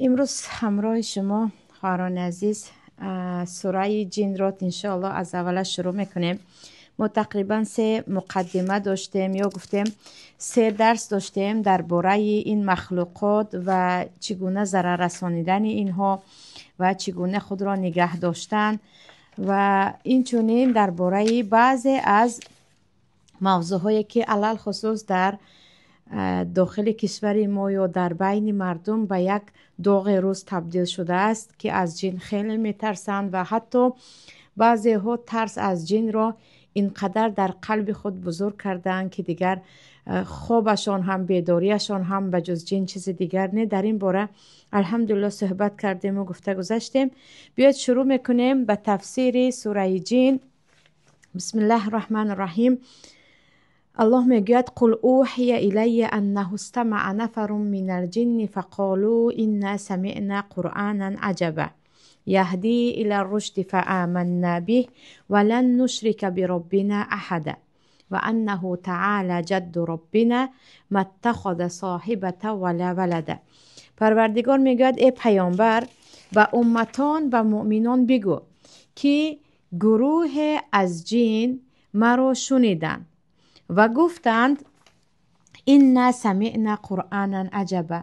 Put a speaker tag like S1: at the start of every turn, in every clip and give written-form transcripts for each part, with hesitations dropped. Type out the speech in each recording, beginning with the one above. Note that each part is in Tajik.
S1: Имрӯз ҳамроҳи шумо, хоҳарони азиз, сураи ҷинро иншоаллоҳ аз аввала шурӯъ мекунем. Мо тақрибан се муқаддима доштем ё гуфтем се дарс доштем дар бораи ин махлуқот ва чӣ гуна зарар расонидани инҳо ва чӣ гуна худро нигаҳ доштан ва инчунин дар бораи баъзе аз мавзӯъҳое, ки алалхусус дар дохили кишвари мо ё дар байни мардум ба як доғи рӯз табдил шудааст, ки аз ҷин хеле метарсанд ва ҳатто баъзеҳо тарс аз ҷинро ин қадар дар қалби худ бузург кардаанд, ки дигар хобашон ҳам, бедориашон ҳам ба ҷуз ҷин чизи дигар не. Дар ин бора алҳамдулилло суҳбат кардему гуфта гузаштем. Биёед, шурӯъ мекунем ба тафсири сураи ҷин. Бисмиллаҳи раҳмани раҳим. Аллоҳ мегӯяд: قل أوحي إلي أنه استمع نفر من الجن فقالوا إنا سمعنا قرآنا عجبا يهدي إلى الرشد فآمنا به ولن نشرك بربنا أحدا وأنه تعالى جد ربنا ما اتخذ صاحبة ولا ولدا. Парвардигор мегӯяд: э паёмбар, ба умматон ва муъминон бигӯ, ки гурӯҳе аз ҷин маро шуниданд ва гуфтанд: إنا سمعنا قرآنا عجبا.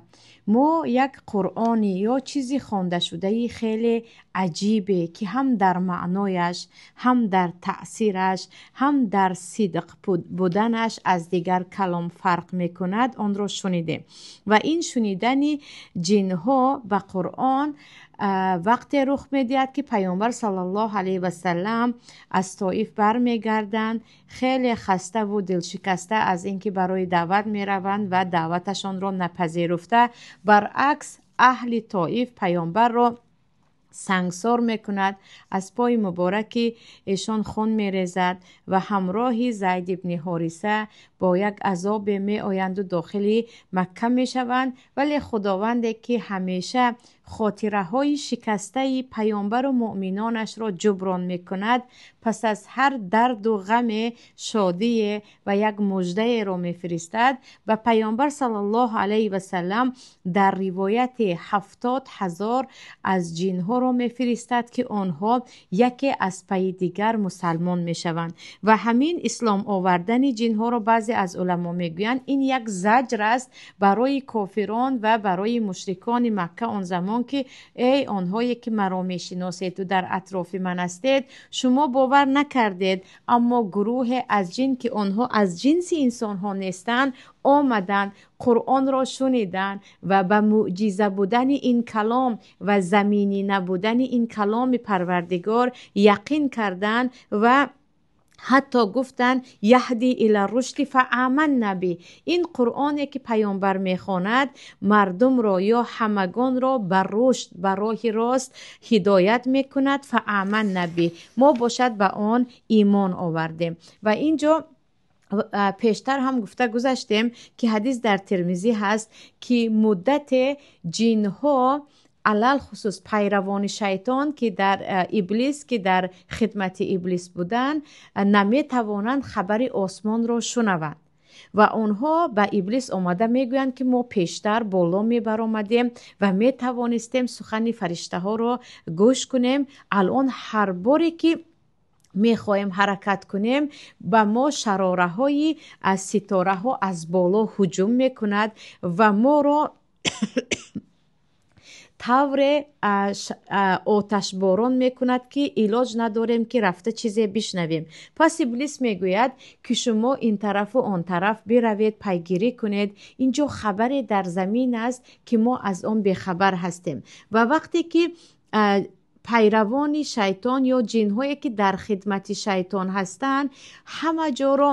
S1: Мо як қуръони ё чизи хондашудаи хеле аҷибе, ки ҳам дар маънояш, ҳам дар таъсираш, ҳам дар сидқ буданаш аз дигар калом фарқ мекунад, онро шунидем. Ва ин шунидани ҷинҳо ба қуръон вақте рух медиҳад, ки паёмбар саллаллоҳу алайҳи васалам аз Тоиф бармегарданд, хеле хаставу дилшикаста аз ин ки барои даъват мераванд ва даъваташонро напазируфта, баръакс аҳли Тоиф паёмбарро сангсор мекунад, аз пои мубораки эшон хун мерезад ва ҳамроҳи Зайд ибни Ҳориса бо як азобе меоянду дохили Макка мешаванд. Вале Худованде, ки ҳамеша хотираҳои шикастаи паёмбару муъминонашро ҷуброн мекунад, пас аз ҳар дарду ғаме шодие ва як муждаеро мефиристад ба паёмбар саллаллоҳу алайҳи васалам. Дар ривояти 70 000 аз ҷинҳоро мефиристад, ки онҳо яке аз пайи дигар мусалмон мешаванд. Ва ҳамин ислом овардани ҷинҳоро баъзе аз уламо мегӯянд, ин як заҷр аст барои кофирон ва барои мушрикони Макка он замон, ки эй онҳое ки маро мешиноседу дар атрофи ман ҳастед, шумо бовар накардед, аммо гурӯҳе аз ҷин, ки онҳо аз ҷинси инсонҳо нестанд, омаданд, қуръонро шуниданд ва ба мӯъҷиза будани ин калом ва заминӣ набудани ин каломи Парвардигор яқин карданд ва ҳатто гуфтанд: يهدي إلى الرشد فآمنا به. Ин қуръоне ки паёмбар мехонад, мардумро ё ҳамагонро ба рушд, ба роҳи рост ҳидоят мекунад. فآمنا به, мо бошад ба он имон овардем. Ва ин ҷо пештар ҳам гуфта гузаштем, ки ҳадис дар Тирмизӣ ҳаст, ки муддате ҷинҳо, алалхусус пайравони шайтон, ки дар иблис, ки дар хидмати иблис буданд, наметавонанд хабари осмонро шунаванд. Ва онҳо ба иблис омада мегӯянд, ки мо пештар боло мебаромадем ва метавонистем сухани фариштаҳоро гӯш кунем. Алон ҳар боре ки мехоҳем ҳаракат кунем, ба мо шарораҳои аз ситораҳо аз боло ҳуҷум мекунад ва моро тавре оташборон мекунад, ки илоҷ надорем, ки рафта чизе бишнавем. Пас иблис мегӯяд, ки шумо ин тарафу он тараф биравед, пайгирӣ кунед, инҷо хабаре дар замин аст, ки мо аз он бехабар ҳастем. Ва вақте ки пайравони шайтон ё ҷинҳое, ки дар хидмати шайтон ҳастанд, ҳама ҷоро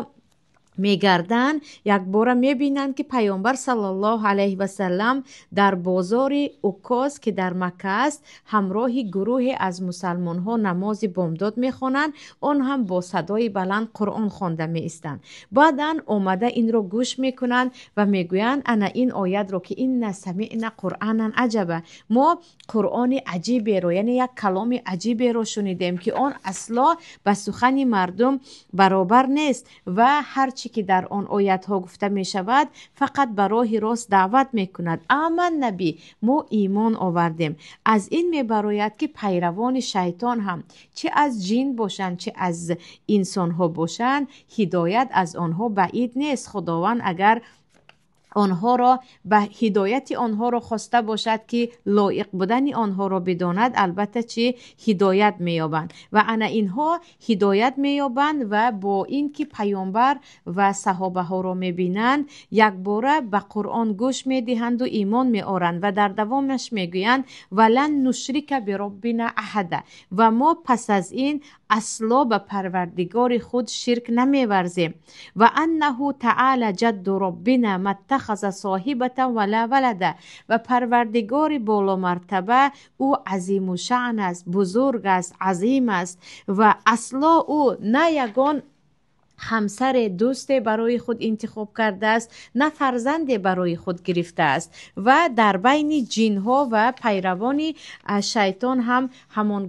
S1: мегарданд, якбора мебинанд, ки паёмбар саллаллоҳу алайҳи васалам дар бозори Укоз, ки дар Макка аст, ҳамроҳи гурӯҳе аз мусалмонҳо намози бомдод мехонанд, он ҳам бо садои баланд қуръон хонда меистанд. Баъдан омада инро гӯш мекунанд ва мегӯянд ана ин оятро, ки إنا سمعنا قرآنا عجبا. Мо қуръони аҷиберо, яъне як каломи аҷиберо шунидем, ки он асло ба сухани мардум баробар нест ва ҳарчи чӣ ки дар он оятҳо гуфта мешавад, фақат ба роҳи рост даъват мекунад. Аманна би, мо имон овардем. Аз ин мебарояд, ки пайравони шайтон ҳам, чӣ аз ҷин бошанд, чӣ аз инсонҳо бошанд, ҳидоят аз онҳо баид нест. Худованд агар онҳоро ба ҳидояти онҳоро хоста бошад, ки лоиқ будани онҳоро бидонад, албатта чӣ ҳидоят меёбанд. Ва ана инҳо ҳидоят меёбанд ва бо ин ки паёмбар ва саҳобаҳоро мебинанд, якбора ба Қуръон гӯш медиҳанду имон меоранд ва дар давомаш мегӯянд: ва лан нушрика бироббина аҳада, ва мо пас аз ин асло ба парвардигори худ ширк намеварзем. Ва аннаҳу таала ҷадду роббина маттахаза соҳибатан вала валада, ва парвардигори боломартаба ӯ азиму шаън аст, бузург аст, азим аст ва асло ӯ на ягон ҳамсаре, дӯсте барои худ интихоб кардааст, на фарзанде барои худ гирифтааст. Ва дар байни ҷинҳо ва пайравони шайтон ҳам ҳамон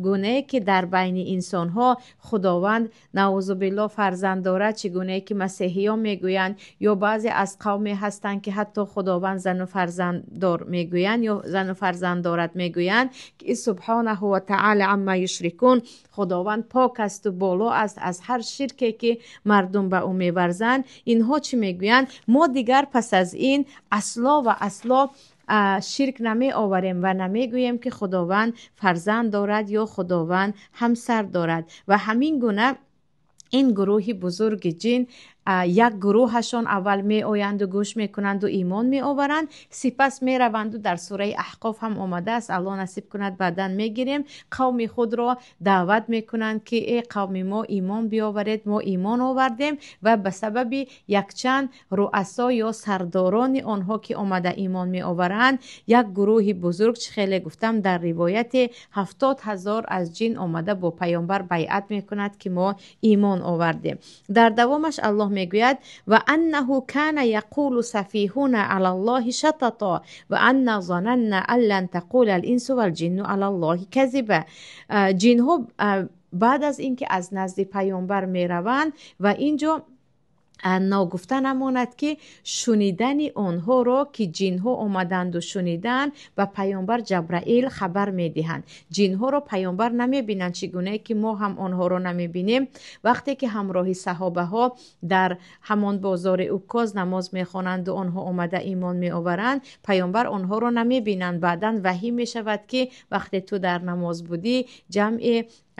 S1: гунае ки дар байни инсонҳо Худованд наузубилло фарзанд дорад, чӣ гунае ки масеҳиён мегӯянд, ё баъзе аз қавме ҳастанд, ки ҳатто Худованд зану фарзанддор мегӯянд ё зану фарзанд дорад мегӯянд, ки субҳонаҳу ва таъала амма юшрикун, Худованд пок асту боло аст аз ҳар ширке ки мардум ба ӯ меварзанд. Инҳо чӣ мегӯянд? Мо дигар пас аз ин асло ва асло ширк намеоварем ва намегӯем, ки Худованд фарзанд дорад ё Худованд ҳамсар дорад. Ва ҳамин гуна ин гурӯҳи бузурги ҷин, як гурӯҳашон аввал меоянду гӯш мекунанду имон меоваранд, сипас мераванду, дар сураи Аҳқоф ҳам омадааст, Аллоҳ насиб кунад, баъдан мегирем, қавми худро даъват мекунанд, ки э қавми мо, имон биёваред, мо имон овардем. Ва ба сабаби якчанд руасо ё сардорони онҳо, ки омада имон меоваранд, як гурӯҳи бузург, чӣ хеле гуфтам, дар ривояте 70,000 аз ҷин омада бо паёмбар байъат мекунад, ки мо имон овардем. Дар давомаш Аллоҳ мегӯяд: ва аннаҳу кана яқулу сафиҳуна ала Аллоҳи шатато ва анна зананна ан лан тақула ал-инсу валҷинну ала Аллоҳи казиба. Ҷинҳо баъд аз ин ки аз назди паёмбар мераванд, ва ин ҷо ногуфта намонад, ки шунидани онҳоро, ки ҷинҳо омаданду шуниданд, ба паёмбар Ҷабраил хабар медиҳанд. Ҷинҳоро паёмбар намебинанд, чӣ гунае ки мо ҳам онҳоро намебинем. Вақте ки ҳамроҳи саҳобаҳо дар ҳамон бозори Укоз намоз мехонанду онҳо омада имон меоваранд, паёмбар онҳоро намебинанд. Баъдан ваҳӣ мешавад, ки вақте ту дар намоз будӣ, ҷамъе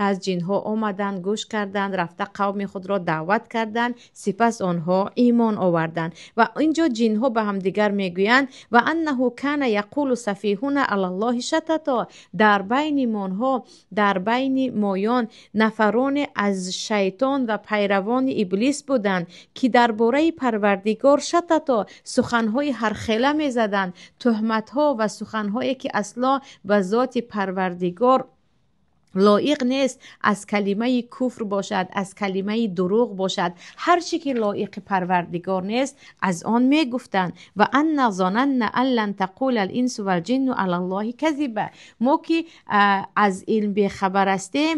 S1: аз ҷинҳо омаданд, гӯш карданд, рафта қавми худро даъват карданд, сипас онҳо имон оварданд. Ва инҷо ҷинҳо ба ҳамдигар мегӯянд: ва аннаҳу кана яқулу сафиҳуна алаллоҳи шатато, дар байни монҳо, дар байни моён нафароне аз шайтон ва пайравони иблис буданд, ки дар бораи парвардигор шатато, суханҳои ҳархела мезаданд, туҳматҳо ва суханҳое, ки асло ба зоти парвардигор лоиқ нест, аз калимаи куфр бошад, аз калимаи дурӯғ бошад, ҳар чӣ ки лоиқи парвардигор нест, аз он мегуфтанд. Ва анна зонанна ан лан тақула ал-инсу валҷинну алаллоҳи казиба, мо ки аз илм бехабар ҳастем,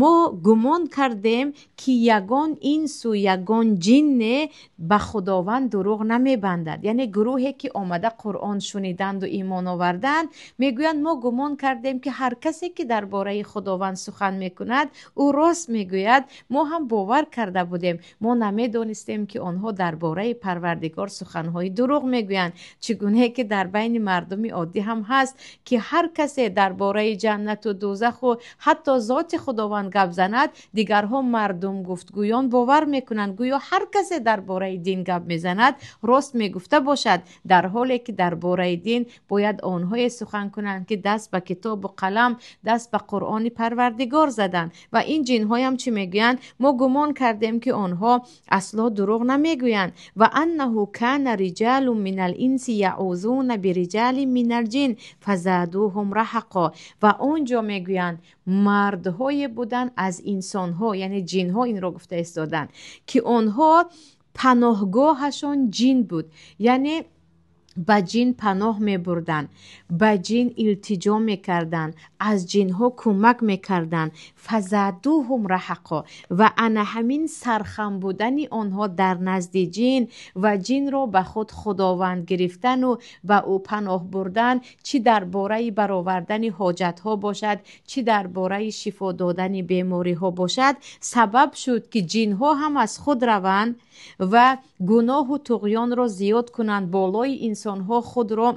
S1: мо гумон кардем, ки ягон инсу ягон ҷинне ба Худованд дурӯғ намебандад. Яъне гурӯҳе ки омада Қуръон шуниданду имон оварданд, мегӯянд: мо гумон кардем, ки ҳар касе ки дар бораи Худованд сухан мекунад, ӯ рост мегӯяд. Мо ҳам бовар карда будем, мо намедонистем, ки онҳо дар бораи парвардигор суханҳои дурӯғ мегӯянд. Чӣ гунае ки дар байни мардуми оддӣ ҳам ҳаст, ки ҳар касе дар бораи ҷаннату дӯзаху ҳатто зоти Худованд гап занад, дигарҳо, мардум гуфтгӯён, бовар мекунанд, гӯё ҳар касе дар бораи дин гап мезанад, рост мегуфта бошад, дар ҳоле ки дар бораи дин бояд онҳое сухан кунанд, ки даст ба китобу қалам, даст ба Қуръони парвардигор заданд. Ва ин ҷинҳоям чӣ мегӯянд? Мо гумон кардем, ки онҳо асло дурӯғ намегӯянд. Ва аннаҳу кана риҷалу мин ал-инси яъузуна бириҷалин мин ал-ҷин фазадуҳум раҳақо. Ва он ҷо мегӯянд, мардҳое буданд аз инсонҳо, яъне ҷинҳо инро гуфта истоданд, ки онҳо паноҳгоҳашон ҷин буд, яъне Ба ҷин паноҳ мебурданд, ба ҷин илтиҷо мекарданд, аз ҷинҳо кӯмак мекарданд. فزادوهم رهقا. Ва ана ҳамин сархам будани онҳо дар назди ҷин ва ҷинро ба худ худованд гирифтану ба ӯ паноҳ бурдан, чӣ дар бораи баровардани ҳоҷатҳо бошад, чӣ дар бораи шифо додани бемориҳо бошад, сабаб шуд, ки ҷинҳо ҳам аз худ раванд ва гуноҳу туғёнро зиёд кунанд, болои инсонҳо худро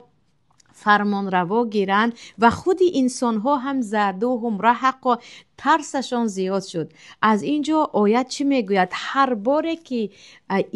S1: фармонраво гиранд ва худи инсонҳо ҳам زادوهم رهقا, тарсашон зиёд шуд. Аз ин ҷо оят чӣ мегӯяд? Ҳар боре ки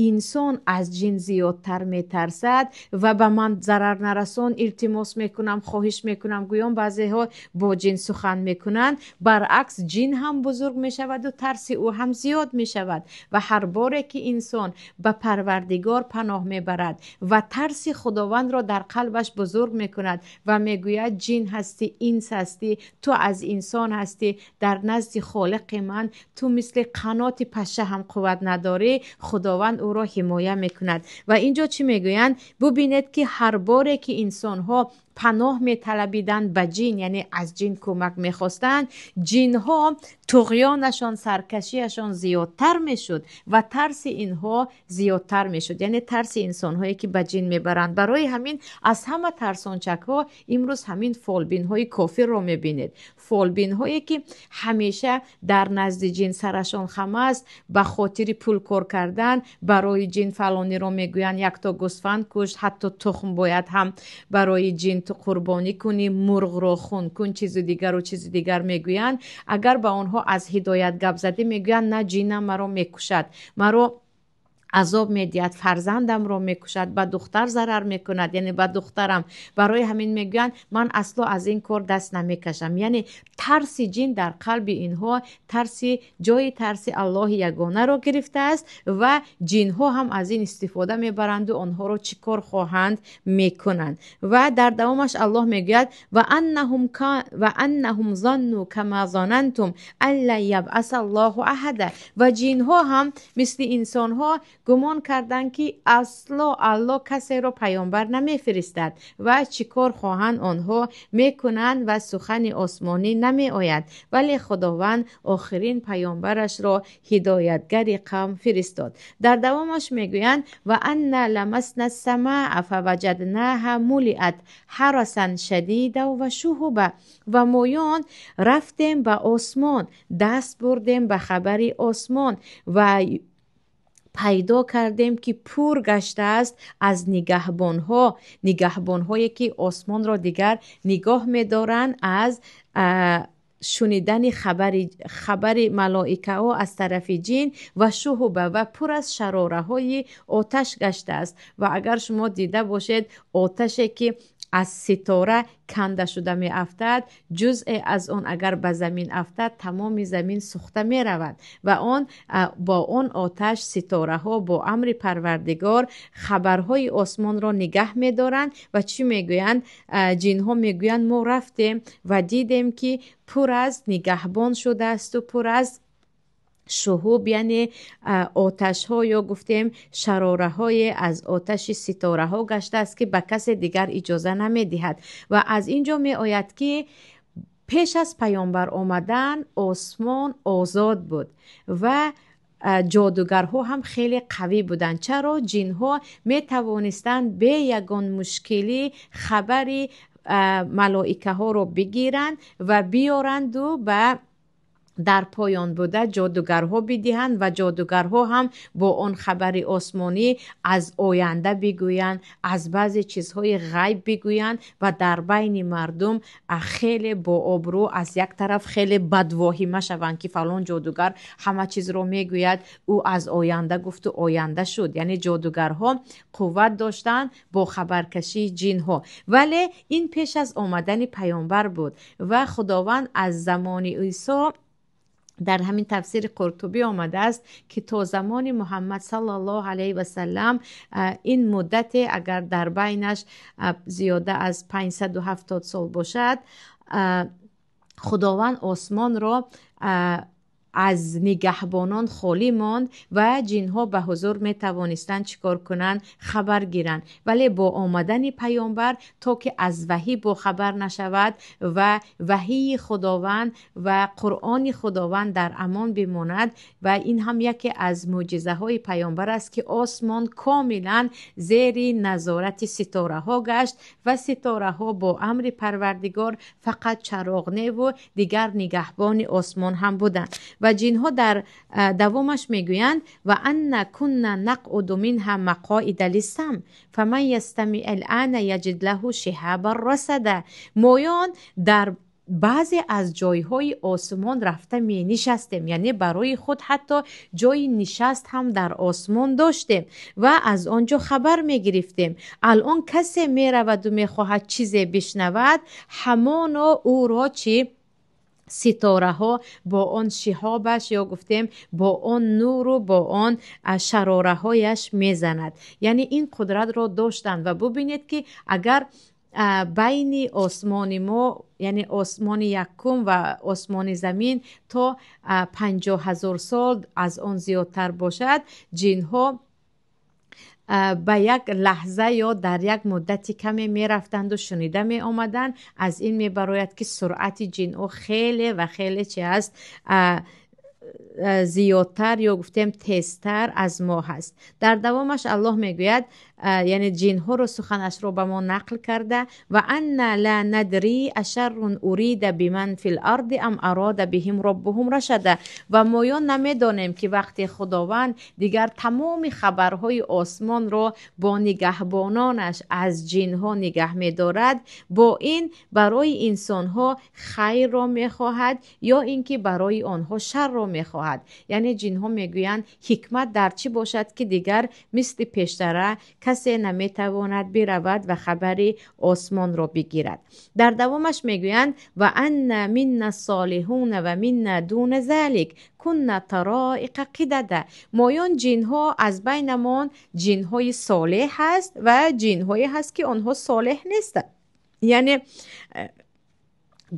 S1: инсон аз ҷин зиёдтар метарсад ва ба ман зарар нарасон, илтимос мекунам, хоҳиш мекунам гӯён баъзеҳо бо ҷин сухан мекунанд, баръакс, ҷин ҳам бузург мешаваду тарси ӯ ҳам зиёд мешавад. Ва ҳар боре ки инсон ба Парвардигор паноҳ мебарад ва тарси Худовандро дар қалбаш бузург мекунад ва мегӯяд: ҷин ҳастӣ, инс ҳастӣ, ту аз инсон ҳастӣ, дар назди Холиқи ман ту мисли қаноти паша ҳам қувват надорӣ, Худованд ӯро ҳимоя мекунад. Ва ин ҷо чӣ мегӯянд? Бубинед, ки ҳар боре ки инсонҳо паноҳ металабиданд ба ҷин, яъне аз ҷин кӯмак мехостанд, ҷинҳо туғёнашон, саркашиашон зиёдтар мешуд ва тарси инҳо зиёдтар мешуд, яъне тарси инсонҳое, ки ба ҷин мебаранд. Барои ҳамин аз ҳама тарсончакҳо имрӯз ҳамин фолбинҳои кофирро мебинед, фолбинҳое, ки ҳамеша дар назди ҷин сарашон хам аст ба хотири пул кор кардан. Барои ҷин фалониро мегӯянд, якто гӯсфанд куш, ҳатто тухм бояд ҳам барои ҷин ту қурбонӣ кунӣ, мурғро хун кун, чизи дигару чизи дигар мегӯянд. Агар ба онҳо аз ҳидоят гап задӣ, мегӯянд: на, ҷинам маро мекушад, маро азоб медиҳад, фарзандамро мекушад, ба духтар зарар мекунад, яъне ба духтарам. Барои ҳамин мегӯянд, ман асло аз ин кор даст намекашам. Яъне тарси ҷин дар қалби инҳо тарси ҷои тарси Аллоҳи ягонаро гирифтааст ва ҷинҳо ҳам аз ин истифода мебаранду онҳоро чӣ кор хоҳанд, мекунанд. Ва дар давомаш Аллоҳ мегӯяд: وأنهم ظنوا كما ظننتم أن لن يبعث الله أحدا. Ва ҷинҳо ҳам мисли инсонҳо гумон карданд, ки асло Аллоҳ касеро паёмбар намефиристад ва чӣ кор хоҳанд, онҳо мекунанд ва сухани осмонӣ намеояд. Вале Худованд охирин паёмбарашро ҳидоятгари қавм фиристод. Дар давомаш мегӯянд: وأنا لمسنا السماء فوجدناها ملئت حرسا شديدا وشهبا. Ва моён рафтем ба осмон, даст бурдем ба хабари осмон ва пайдо кардем, ки пур гаштааст аз нигаҳбонҳо, нигаҳбонҳое, ки осмонро дигар нигоҳ медоранд аз шунидани хабари малоикаҳо аз тарафи ҷин. وشهبا, ва пур аз шарораҳои оташ гаштааст. Ва агар шумо дида бошед, оташе, ки аз ситора канда шуда меафтад, ҷузъе аз он агар ба замин афтад, тамоми замин сӯхта меравад. Ва он бо он оташ ситораҳо бо амри Парвардигор хабарҳои осмонро нигаҳ медоранд. Ва чӣ мегӯянд ҷинҳо? Мегӯянд: мо рафтем ва дидем, ки пур аз нигаҳбон шудаасту пур аз شهب, яъне оташҳо ё гуфтем шарораҳое аз оташи ситораҳо гаштааст, ки ба касе дигар иҷоза намедиҳад. Ва аз ин ҷо меояд, ки пеш аз паёмбар омадан осмон озод буд ва ҷодугарҳо ҳам хеле қавӣ буданд. Чаро ҷинҳо метавонистанд бе ягон мушкилӣ хабари малоикаҳоро бигиранд ва биёранду ба дар поён буда ҷодугарҳо бидиҳанд ва ҷодугарҳо ҳам бо он хабари осмонӣ аз оянда бигӯянд, аз баъзе чизҳои ғайб бигӯянд ва дар байни мардум хеле бообрӯ, аз як тараф хеле бадвоҳима шаванд, ки фалон ҷодугар ҳама чизро мегӯяд, ӯ аз оянда гуфту оянда шуд. Яъне ҷодугарҳо қувват доштанд бо хабаркашии ҷинҳо. Вале ин пеш аз омадани паёмбар буд. Ва Худованд аз замони Исо, дар ҳамин тафсири Қуртубӣ омадааст, ки то замони Муҳаммад саллаллоҳу алайҳи васалам ин муддате агар дар байнаш зиёда аз 570 сол бошад, Худованд осмонро аз нигаҳбонон холӣ монд ва ҷинҳо ба ҳузур метавонистанд чӣ кор кунанд? Хабар гиранд. Вале бо омадани паёмбар, то ки аз ваҳӣ бохабар нашавад ва ваҳии Худованд ва Қуръони Худованд дар амон бимонад, ва ин ҳам яке аз мӯъҷизаҳои паёмбар аст, ки осмон комилан зери назорати ситораҳо гашт ва ситораҳо бо амри Парвардигор фақат чароғ неву дигар нигаҳбони осмон ҳам буданд. Ва ҷинҳо дар давомаш мегӯянд: ва анна кунна нақъуду минҳа мақоида лиссам фаман ястамиъ алъана яҷид лаҳу шиҳабан расада. Моён дар баъзе аз ҷойҳои осмон рафта менишастем, яъне барои худ ҳатто ҷои нишаст ҳам дар осмон доштем ва аз он ҷо хабар мегирифтем. Алон касе мераваду мехоҳад чизе бишнавад, ҳамоно ӯро чӣ? Ситораҳо бо он шиҳобаш ё гуфтем бо он нуру бо он шарораҳояш мезанад. Яъне ин қудратро доштанд. Ва бубинед, ки агар байни осмони мо, яъне осмони якум ва осмони замин, то 50 000 сол аз он зиёдтар бошад, ҷинҳо ба як лаҳза ё дар як муддати каме мерафтанду шунида меомаданд. Аз ин мебарояд, ки суръати ҷинҳо хеле ва хеле чи аст? Зиёдтар ё гуфтем тезтар аз мо ҳаст. Дар давомаш Аллоҳ мегӯяд, яъне ҷинҳоро суханашро ба мо нақл карда: ва анна ла надри ашаррун урида биман фил арди ам арода биҳим роббуҳум рашада. Ва моён намедонем, ки вақте Худованд дигар тамоми хабарҳои осмонро бо нигаҳбононаш аз ҷинҳо нигаҳ медорад, бо ин барои инсонҳо хайрро мехоҳад ё ин ки барои онҳо шарро мехоҳад. Яъне ҷинҳо мегӯянд: ҳикмат дар чӣ бошад, ки дигар мисли пештара касе наметавонад биравад ва хабари осмонро бигирад? Дар давомаш мегӯянд: ва анна минна солиҳуна ва минна дуна залик кунна тароиқа қидада. Моён ҷинҳо аз байнамон ҷинҳои солеҳ ҳаст ва ҷинҳое ҳаст, ки онҳо солеҳ нестанд, яъне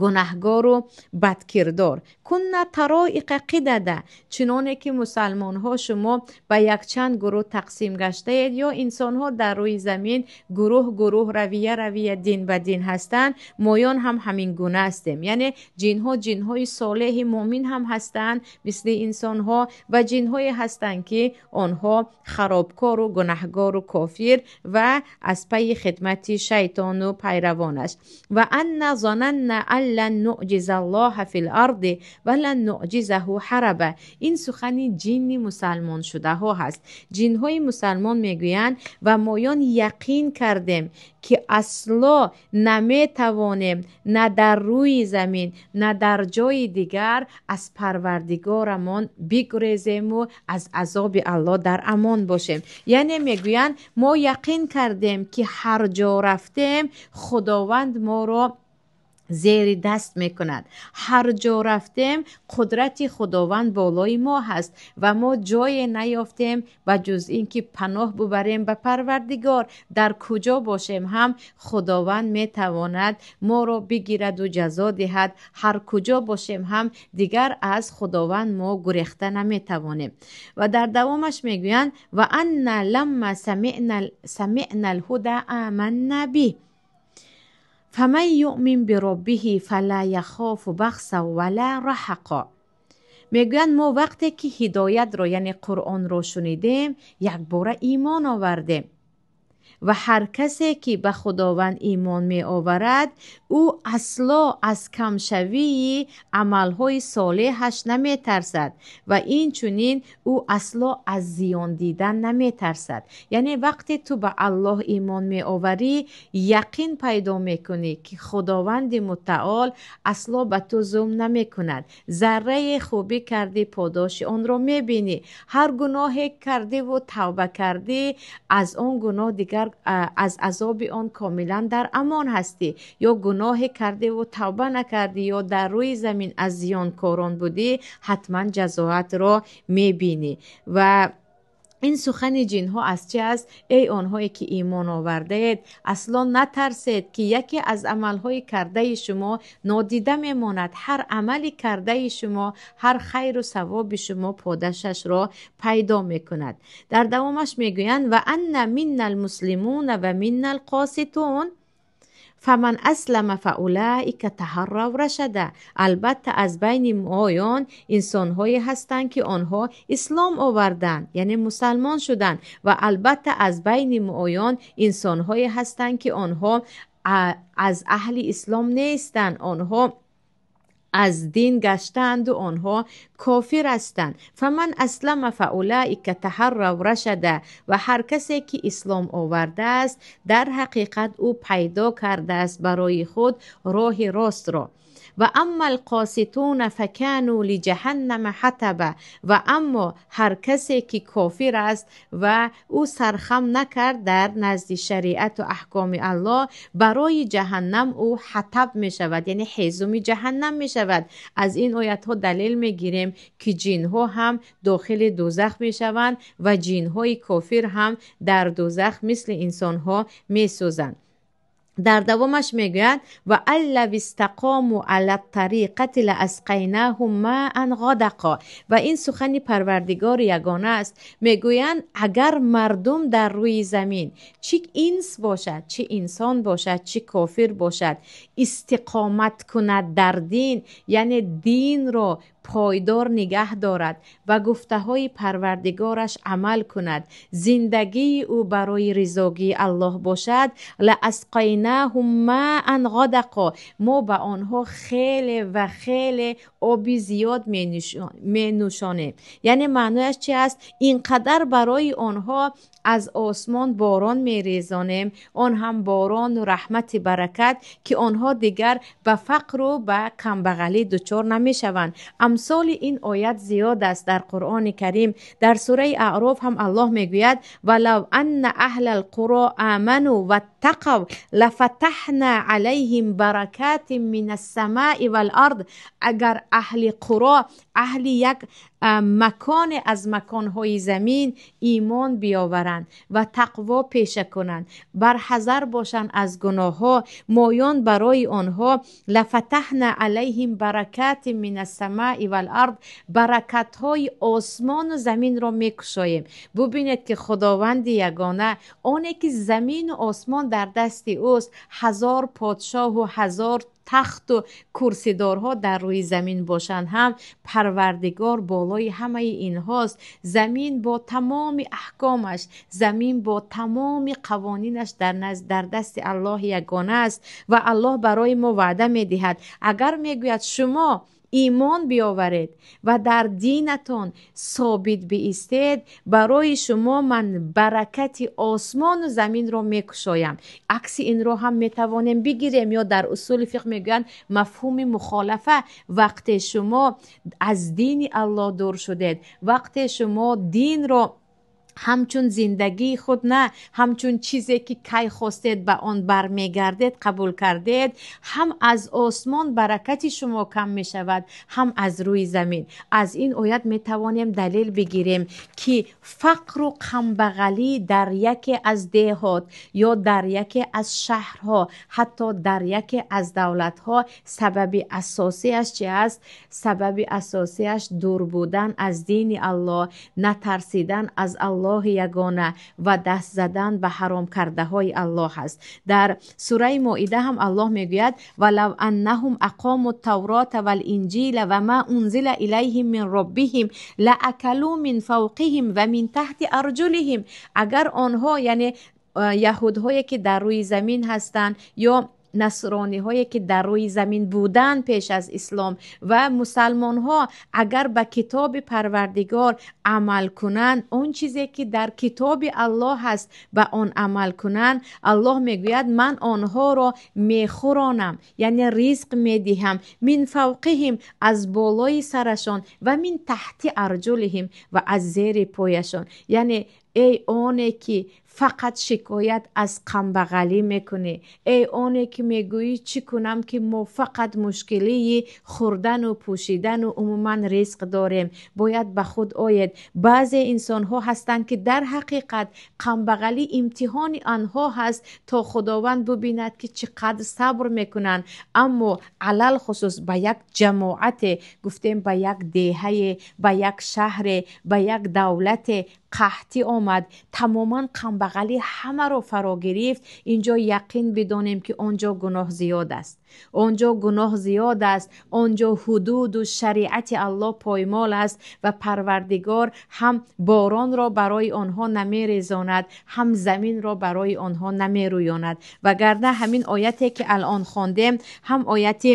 S1: гунаҳгору бадкирдор. Кунна тароиқа қидада. Чуноне ки мусалмонҳо шумо ба якчанд гурӯҳ тақсим гаштаед ё инсонҳо дар рӯи замин гурӯҳ гурӯҳ, равия равия, дин ба дин ҳастанд, моён ҳам ҳамин гуна ҳастем. Яъне ҷинҳо ҷинҳои солеҳи муъмин ҳам ҳастанд мисли инсонҳо ва ҷинҳое ҳастанд, ки онҳо харобкору гунаҳгору кофир ва аз пайи хидмати шайтону пайравонаш. Ва анна зонанна ан лан нуъҷиза аллоҳа фил арди ва лан нуъҷизаҳу ҳараба. Ин сухани ҷинни мусалмоншудаҳо ҳаст. Ҷинҳои мусалмон мегӯянд: ва моён яқин кардем, ки асло наметавонем на дар рӯи замин, на дар ҷои дигар аз Парвардигорамон бигурезему аз азоби Аллоҳ дар амон бошем. Яъне мегӯянд: мо яқин кардем, ки ҳар ҷо рафтем, Худованд моро зери даст мекунад, ҳар ҷо рафтем, қудрати Худованд болои мо ҳаст ва мо ҷое наёфтем ба ҷуз ин ки паноҳ бубарем ба Парвардигор. Дар куҷо бошем ҳам, Худованд метавонад моро бигираду ҷазо диҳад. Ҳар куҷо бошем ҳам, дигар аз Худованд мо гурехта наметавонем. Ва дар давомаш мегӯянд: ва анна ламма самиъна алҳуда аманна биҳ фаман юъмин бироббиҳи фала яхофу бахса вала раҳақа. Мегӯянд: мо вақте ки ҳидоятро, яъне Қуръонро шунидем, якбора имон овардем ва ҳар касе ки ба Худованд имон меоварад, ӯ асло аз камшавии амалҳои солеҳаш наметарсад ва инчунин ӯ асло аз зиён дидан наметарсад. Яъне вақте ту ба Аллоҳ имон меоварӣ, яқин пайдо мекунӣ, ки Худованди Мутаол асло ба ту зулм намекунад. Заррае хубӣ кардӣ, подоши онро мебинӣ. Ҳар гуноҳе кардиву тавба кардӣ, аз он гуноҳ дигар аз азоби он комилан дар амон ҳастӣ. Ё гуноҳе кардиву тавба накардӣ ё дар рӯи замин аз зиёнкорон будӣ, ҳатман ҷазоатро мебинӣ. Ва Ин сухани ҷинҳо аз чи аст? Эй онҳое ки имон овардаед, асло натарсед, ки яке аз амалҳои кардаи шумо нодида мемонад. Ҳар амали кардаи шумо, ҳар хайру савоби шумо подашашро пайдо мекунад. Дар давомаш мегӯянд: ва анна минна алмуслимуна ва минна алқоситун фаман аслама фаулаика таҳаррав рашада. Албатта, аз байни моён инсонҳое ҳастанд, ки онҳо ислом оварданд, яъне мусалмон шуданд, ва албатта аз байни моён инсонҳое ҳастанд, ки онҳо аз аҳли ислом нестанд, онҳо аз дин гаштаанду онҳо кофир ҳастанд. Фаман аслама фаулаика таҳаррав рашада. Ва ҳар касе ки ислом овардааст, дар ҳақиқат ӯ пайдо кардааст барои худ роҳи ростро. Ва амма алқоситуна факану лиҷаҳаннама ҳатаба. Ва аммо ҳар касе ки кофир аст ва ӯ сархам накард дар назди шариату аҳкоми Аллоҳ, барои ҷаҳаннам ӯ ҳатаб мешавад, яъне ҳезуми ҷаҳаннам мешавад. Аз ин оятҳо далел мегирем, ки ҷинҳо ҳам дохили дӯзах мешаванд ва ҷинҳои кофир ҳам дар дӯзах мисли инсонҳо месӯзанд. Дар давомаш мегӯяд: ва ан лав истақому ала тариқати лаасқайнаҳум маан ғадақа. Ва ин сухани Парвардигори ягона аст. Мегӯянд, агар мардум дар рӯи замин, чӣ инс бошад, чӣ инсон бошад, чӣ кофир бошад, истиқомат кунад дар дин, яъне динро пойдор нигаҳ дорад ва гуфтаҳои Парвардигораш амал кунад, зиндагии ӯ барои ризогии Аллоҳ бошад, лаасқайнаҳум маан ғадақа, мо ба онҳо хеле ва хеле оби зиёд менӯшонем. Яъне маънояш чи аст? Ин қадар барои онҳо аз осмон борон мерезонем, он ҳам борону раҳмати баракат, ки онҳо дигар ба фақру ба камбағалӣ дучор намешаванд. Амсоли ин оят зиёд аст дар Қуръони Карим. Дар сураи Аъроф ҳам Аллоҳ мегӯяд: валав анна аҳла алқуро аману ваттақав лафатаҳна алайҳим баракатин мин ассамаи вал ард. Агар аҳли қуро, аҳли як маконе аз маконҳои замин имон биёваранд ва тақво пеша кунанд, барҳазар бошанд аз гуноҳҳо, моён барои онҳо лафатаҳна алайҳим баракатин мин ассамаи вал ард, баракатҳои осмону заминро мекушоем. Бубинед, ки Худованди ягона, оне ки замину осмон дар дасти ӯст, ҳазор подшоҳу ҳазор тахту курсидорҳо дар рӯи замин бошанд ҳам, Парвардигор болои ҳамаи инҳост. Замин бо тамоми аҳкомаш, замин бо тамоми қавонинаш дар дасти Аллоҳи ягона аст. Ва Аллоҳ барои мо ваъда медиҳад: агар, мегӯяд, шумо имон биёваред ва дар динатон собит биистед, барои шумо ман баракати осмону заминро мекушоям. Акси инро ҳам метавонем бигирем, ё дар усули фиқҳ мегӯянд мафҳуми мухолафа. Вақте шумо аз дини Аллоҳ дур шудед, вақте шумо динро ҳамчун зиндагии худ на, ҳамчун чизе ки кай хостед ба он бармегардед қабул кардед, ҳам аз осмон баракати шумо кам мешавад, ҳам аз рӯи замин. Аз ин оят метавонем далел бигирем, ки фақру камбағалӣ дар яке аз деҳот ё дар яке аз шаҳрҳо, ҳатто дар яке аз давлатҳо сабаби асосиаш чи аст? Сабаби асосиаш дур будан аз дини Аллоҳ, натарсидан аз Аллоҳи ягона ва даст задан ба ҳаром кардаҳои Аллоҳ аст. Дар сураи Моида ҳам Аллоҳ мегӯяд: валав аннаҳум ақому таврота валинҷила ва ма унзила илайҳим мин роббиҳим лаакалу мин фавқиҳим ва мин таҳти арҷулиҳим. Агар онҳо, яъне яҳудҳое ки дар рӯи замин ҳастанд ё насрониҳое ки дар рӯи замин буданд пеш аз ислом, ва мусалмонҳо агар ба китоби Парвардигор амал кунанд, он чизе ки дар китоби Аллоҳ ҳаст ба он амал кунанд, Аллоҳ мегӯяд: ман онҳоро мехӯронам, яъне ризқ медиҳам, мин фавқиҳим, аз болои сарашон, ва мин таҳти арҷулиҳим, ва аз зери пояшон. Яъне эй оне ки Фақат шикоят аз камбағалӣ мекунӣ, эй оне ки мегӯӣ чӣ кунам, ки мо фақат мушкилии хӯрдану пӯшидану умуман ризқ дорем. Бояд ба худ оед. Баъзе инсонҳо ҳастанд, ки дар ҳақиқат камбағалӣ имтиҳони анҳо ҳаст, то Худованд бубинад, ки чӣ қадр сабр мекунанд. Аммо алалхусус ба як ҷамоате, гуфтем, ба як деҳае, ба як шаҳре, ба як давлате қаҳтӣ омад, тамоман камбағалӣ ҳамаро фаро гирифт. Инҷо яқин бидонем, ки он ҷо гуноҳ зиёд аст, он ҷо гуноҳ зиёд аст, он ҷо ҳудуду шариати Аллоҳ поймол аст ва Парвардигор ҳам боронро барои онҳо намерезонад, ҳам заминро барои онҳо намерӯёнад. Вагарна ҳамин ояте, ки алон хондем, ҳам ояти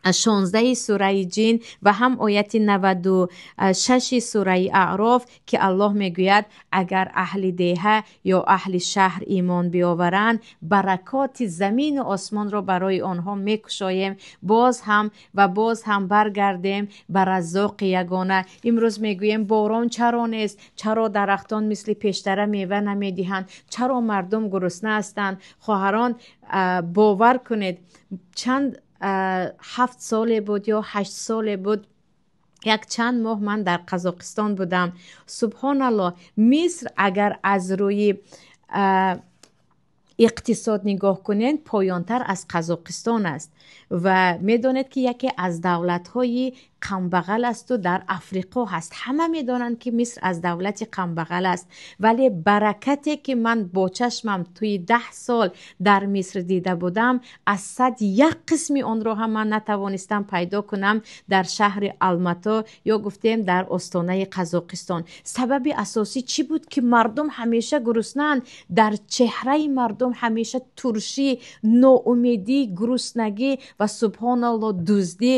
S1: 16 сураи Ҷин ва ҳам ояти 96 сураи Аъроф, ки Аллоҳ мегӯяд, агар аҳли деҳа ё аҳли шаҳр имон биёваранд, баракоти замину осмонро барои онҳо мекушоем. Боз ҳам ва боз ҳам баргардем ба Раззоқи ягона. Имрӯз мегӯем, борон чаро нест, чаро дарахтон мисли пештара мева намедиҳанд, чаро мардум гурусна ҳастанд? Хоҳарон, бовар кунед, чанд 7 соле буд ё 8 соле буд, як чанд моҳ ман дар Қазоқистон будам. Субҳоналлоҳ, Миср агар аз рӯи иқтисод нигоҳ кунед, поёнтар аз Қазоқистон аст ва медонед, ки яке аз давлатҳои камбағал асту дар Африқо ҳаст. Ҳама медонанд, ки Миср аз давлати камбағал аст, вале баракате, ки ман бо чашмам тӯи 10 сол дар Миср дида будам, аз 101 қисми онро ҳам ман натавонистам пайдо кунам дар шаҳри Алмато ё гуфтем дар остонаи Қазоқистон. Сабаби асосӣ чӣ буд, ки мардум ҳамеша гуруснаанд? Дар чеҳраи мардум ҳамеша туршӣ, ноумедӣ, гуруснагӣ ва, субҳоналло, дуздӣ.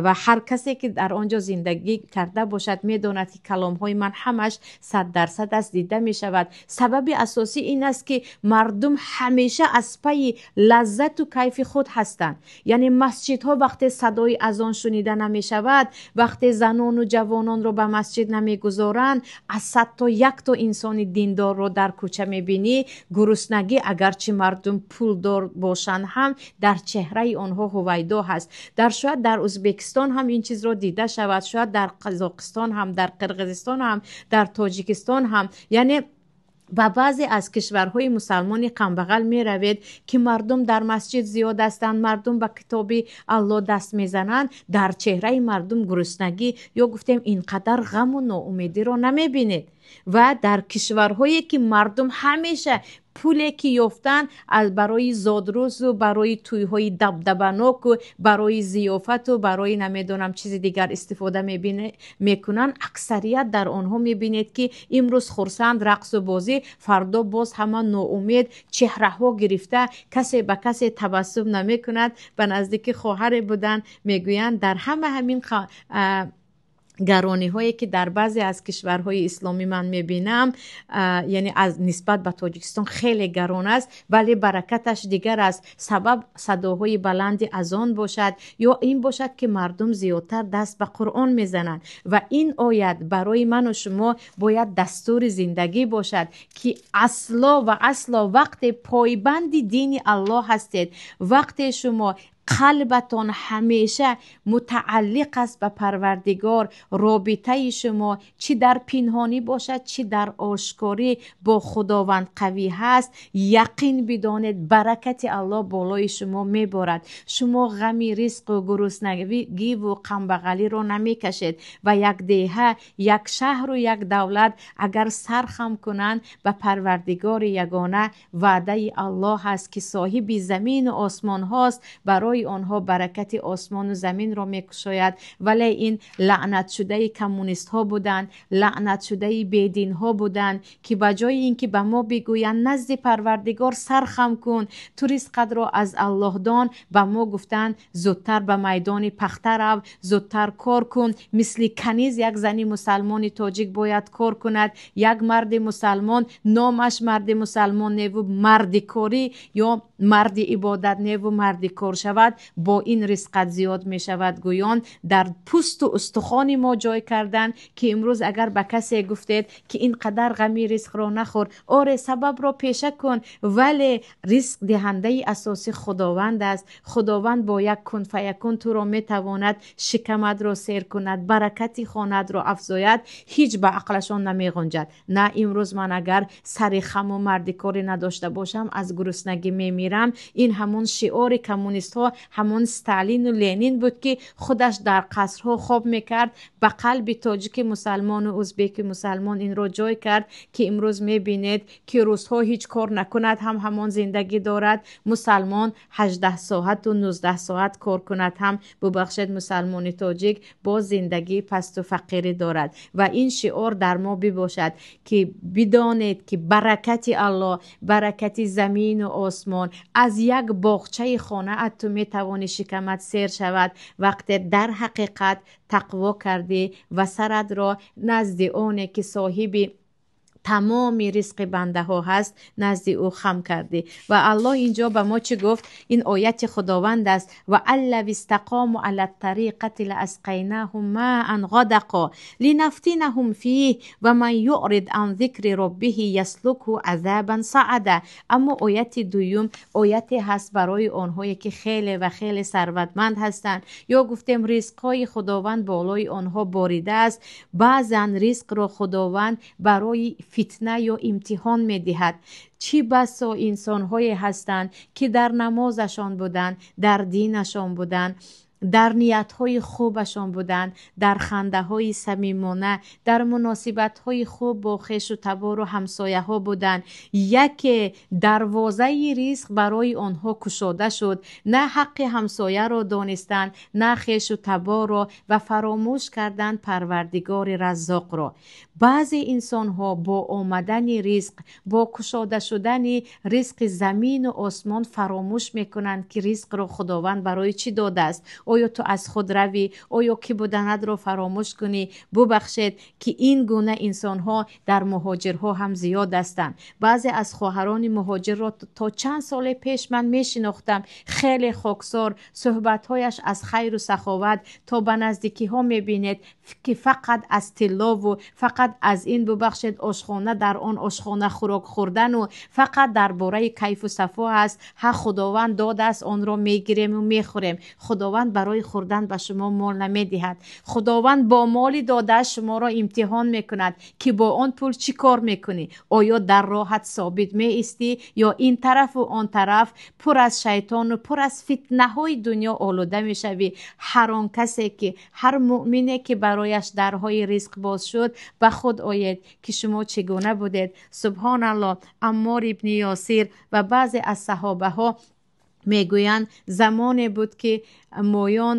S1: Ва ҳар касе, ки дар он ҷо зиндагӣ карда бошад, медонад, ки каломҳои ман ҳамаш 100% аст, дида мешавад. Сабаби асосӣ ин аст, ки мардум ҳамеша аз пайи лаззату кайфи худ ҳастанд. Яъне масҷидҳо вақте садои азон шунида намешавад, вақте занону ҷавононро ба масҷид намегузоранд, аз 100 то як то инсони диндорро дар кӯча мебинӣ. Гуруснагӣ, агарчи мардум пулдор бошанд ҳам, дар чеҳраи онҳо ҳувайдо ҳаст. Дар шояд дар Ӯзбекистон ҳам ин чизро дида шавад, шояд дар Қазоқистон ҳам, дар Қирғизистон ҳам, дар Тоҷикистон ҳам. Яъне ба баъзе аз кишварҳои мусалмони камбағал меравед, ки мардум дар масҷид зиёд ҳастанд, мардум ба китоби Аллоҳ даст мезананд, дар чеҳраи мардум гуруснагӣ ё гуфтем ин қадар ғаму ноумедиро намебинед. Ва дар кишварҳое, ки мардум ҳамеша пуле ки ёфтанд, аз барои зодрӯзу барои тӯйҳои дабдабаноку барои зиёфату барои намедонам чизи дигар истифода мекунанд, аксарият дар онҳо мебинед, ки имрӯз хурсанд, рақсу бозӣ, фардо боз ҳама ноумед, чеҳраҳо гирифта, касе ба касе табассум намекунад. Ба наздики хоҳаре буданд, мегӯянд, дар ҳама ҳамин гарониҳое, ки дар баъзе аз кишварҳои исломӣ ман мебинам, яъне аз нисбат ба Тоҷикистон хеле гарон аст, вале баракаташ дигар аст. Сабаб садоҳои баланди азон бошад ё ин бошад, ки мардум зиёдтар даст ба Қуръон мезананд. Ва ин оят барои ману шумо бояд дастури зиндагӣ бошад, ки асло ва асло вақте пойбанди дини Аллоҳ ҳастед, вақте шумо қалбатон ҳамеша мутааллиқ аст ба Парвардигор, робитаи шумо чӣ дар пинҳонӣ бошад, чӣ дар ошкорӣ бо Худованд қавӣ ҳаст, яқин бидонед, баракати Аллоҳ болои шумо меборад. Шумо ғами ризқу гуруснагиву камбағалиро намекашед. Ва як деҳа, як шаҳру як давлат агар сархам кунанд ба Парвардигори ягона, ваъдаи Аллоҳ ҳаст, ки соҳиби замину осмонҳост, барои онҳо баракати осмону заминро мекушояд. Вале ин лаънатшудаи коммунистҳо буданд, лаънатшудаи бединҳо буданд, ки ба ҷои ин ки ба мо бигӯянд, назди Парвардигор сархам кун, ту ризқатро аз Аллоҳ дон, ба мо гуфтанд, зудтар ба майдони пахта рав, зудтар кор кун, мисли каниз як зани мусалмони тоҷик бояд кор кунад, як марди мусалмон номаш марди мусалмон неву марди корӣ ё марди ибодат неву марди кор шавад. шавад, бо ин ризқат зиёд мешавад. Гӯён дар пӯсту устухони мо ҷой карданд, ки имрӯз агар ба касе гуфтед, ки ин қадар ғами ризқро нахӯр, оре, сабабро пеша кун, вале ризқ диҳандаи асосӣ Худованд аст. Худованд бо як кун фаякун туро метавонад шикаматро сер кунад, баракати хонатро афзояд. Ҳеҷ ба ақлашон намеғунҷад. На, имрӯз ман агар сари хаму мардикорӣ надошта бошам, аз гуруснагӣ мемирам. Ин ҳамон шиори коммунистҳо, ҳамон Сталину Ленин буд, ки худаш дар қасрҳо хоб мекард. Ба қалби тоҷики мусалмону узбеки мусалмон инро ҷой кард, ки имрӯз мебинед, ки русҳо ҳеҷ кор накунад ҳам ҳамон зиндагӣ дорад, мусалмон 18 соату 19 соат кор кунад ҳам, бубахшед, мусалмони тоҷик боз зиндагии пасту фақирӣ дорад. Ва ин шиор дар мо бибошад, ки бидонед, ки баракати Аллоҳ, баракати замину осмон аз як боғчаи хонаат ту метавонӣ шикамат сер шавад, вақте дар ҳақиқат тақво кардӣ ва саратро назди оне, ки соҳиби тамоми ризқи бандаҳо ҳаст, назди ӯ хам кардӣ. Ва Аллоҳ инҷо ба мо чӣ гуфт? Ин ояти Худованд аст: وأن لو استقاموا على الطريقة لأسقيناهم ماء غدقا لنفتنهم فيه ومن يعرض عن ذكر ربه يسلكه عذابا صعدا. Аммо ояти дуюм ояте ҳаст барои онҳое, ки хеле ва хеле сарватманд ҳастанд, ё гуфтем, ризқҳои Худованд болои онҳо боридааст. Баъзан ризқро Худованд барои фитна ё имтиҳон медиҳад. Чӣ басо инсонҳое ҳастанд, ки дар намозашон буданд, дар динашон буданд, дар ниятҳои хубашон буданд, дар хандаҳои самимона, дар муносибатҳои хуб бо хешу табору ҳамсояҳо буданд. Яке дарвозаи ризқ барои онҳо кушода шуд, на ҳаққи ҳамсояро донистанд, на хешу таборро ва фаромӯш карданд Парвардигори Раззоқро. Баъзе инсонҳо бо омадани ризқ, бо кушода шудани ризқи замину осмон фаромӯш мекунанд, ки ризқро Худованд барои чӣ додааст. Оё ту аз худ равӣ, оё кӣ буданатро фаромӯш кунӣ? Бубахшед, ки ин гуна инсонҳо дар муҳоҷирҳо ҳам зиёд ҳастанд. Баъзе аз хоҳарони муҳоҷирро то чанд соле пеш ман мешинохтам. Хеле хоксор, суҳбатҳояш аз хайру саховат, то ба наздикиҳо мебинед, ки фақат аз тиллову фақат аз ин, бубахшед, ошхона, дар он ошхона хӯрок хӯрдану фақат дар бораи кайфу сафо аст. Ҳа, Худованд додааст, онро мегирему мехӯрем. Худованд барои хӯрдан ба шумо мол намедиҳад. Худованд бо моли додааш шуморо имтиҳон мекунад, ки бо он пул чӣ кор мекунӣ. Оё дар роҳат собит меистӣ ё ин тарафу он тараф пур аз шайтону пур аз фитнаҳои дунё олуда мешавӣ? Ҳар он касе ки, ҳар муъмине ки барояш дарҳои ризқ боз шуд, ба худ оед, ки шумо чӣ гуна будед. Субҳоналлоҳ, Аммор ибни Ёсир ва баъзе аз саҳобаҳо мегӯянд, замоне буд, ки моён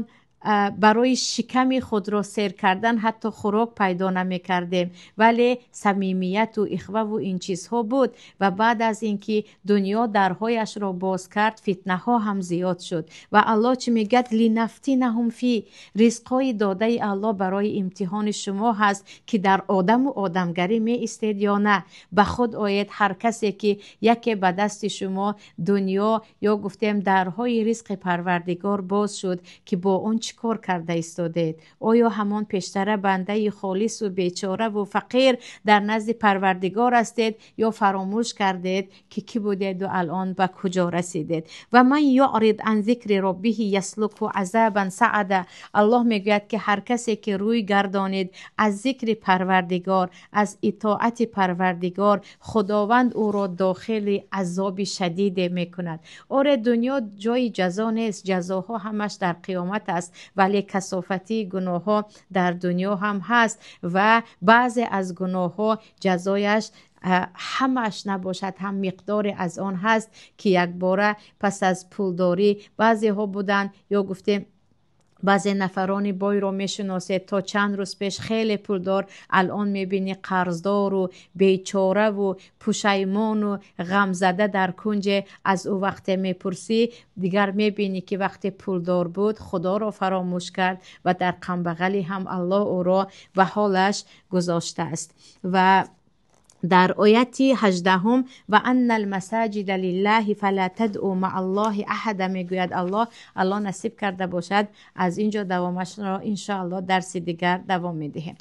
S1: барои шиками худро сер кардан ҳатто хӯрок пайдо намекардем, вале самимияту ихваву ин чизҳо буд. Ва баъд аз ин ки дунё дарҳояшро боз кард, фитнаҳо ҳам зиёд шуд. Ва Аллоҳ чӣ мегӯяд? لنفتنهم فيه. Ризқҳои додаи Аллоҳ барои имтиҳони шумо ҳаст, ки дар одаму одамгарӣ меистед ё на. Ба худ оед, ҳар касе ки яке ба дасти шумо дунё ё гуфтем, дарҳои ризқи Парвардигор боз шуд, ки бо он чӣ кор карда истодед? Оё ҳамон пештара бандаи холису бечораву фақир дар назди Парвардигор ҳастед ё фаромӯш кардед, ки кӣ будеду алон ба куҷо расидед? ومن يعرض عن ذكر ربه يسلكه عذابا صعدا. Аллоҳ мегӯяд, ки ҳар касе ки рӯй гардонид аз зикри Парвардигор, аз итоати Парвардигор, Худованд ӯро дохили азоби шадиде мекунад. Оре, дунё ҷои ҷазо нест, ҷазоҳо ҳамаш дар қиёмат аст, вале касофатии гуноҳҳо дар дунё ҳам ҳаст ва баъзе аз гуноҳҳо ҷазояш ҳамааш набошад ҳам, миқдоре аз он ҳаст, ки якбора пас аз пулдорӣ баъзеҳо буданд, ё гуфтем, баъзе нафарони бойро мешиносед, то чанд рӯз пеш хеле пулдор, алон мебинӣ қарздору бечораву пушаймону ғамзада дар кунҷе. Аз ӯ вақте мепурсӣ, дигар мебинӣ, ки вақте пулдор буд, Худоро фаромӯш кард ва дар камбағалӣ ҳам Аллоҳ ӯро ба ҳолаш гузоштааст. Ва Дар ояти 18 ва анна алмасаҷида лиллаҳи фала тадъу маа аллоҳи аҳада мегӯяд Аллоҳ. Аллоҳ насиб карда бошад, аз ин ҷо давомашро иншоаллоҳ дарси дигар давом медиҳем.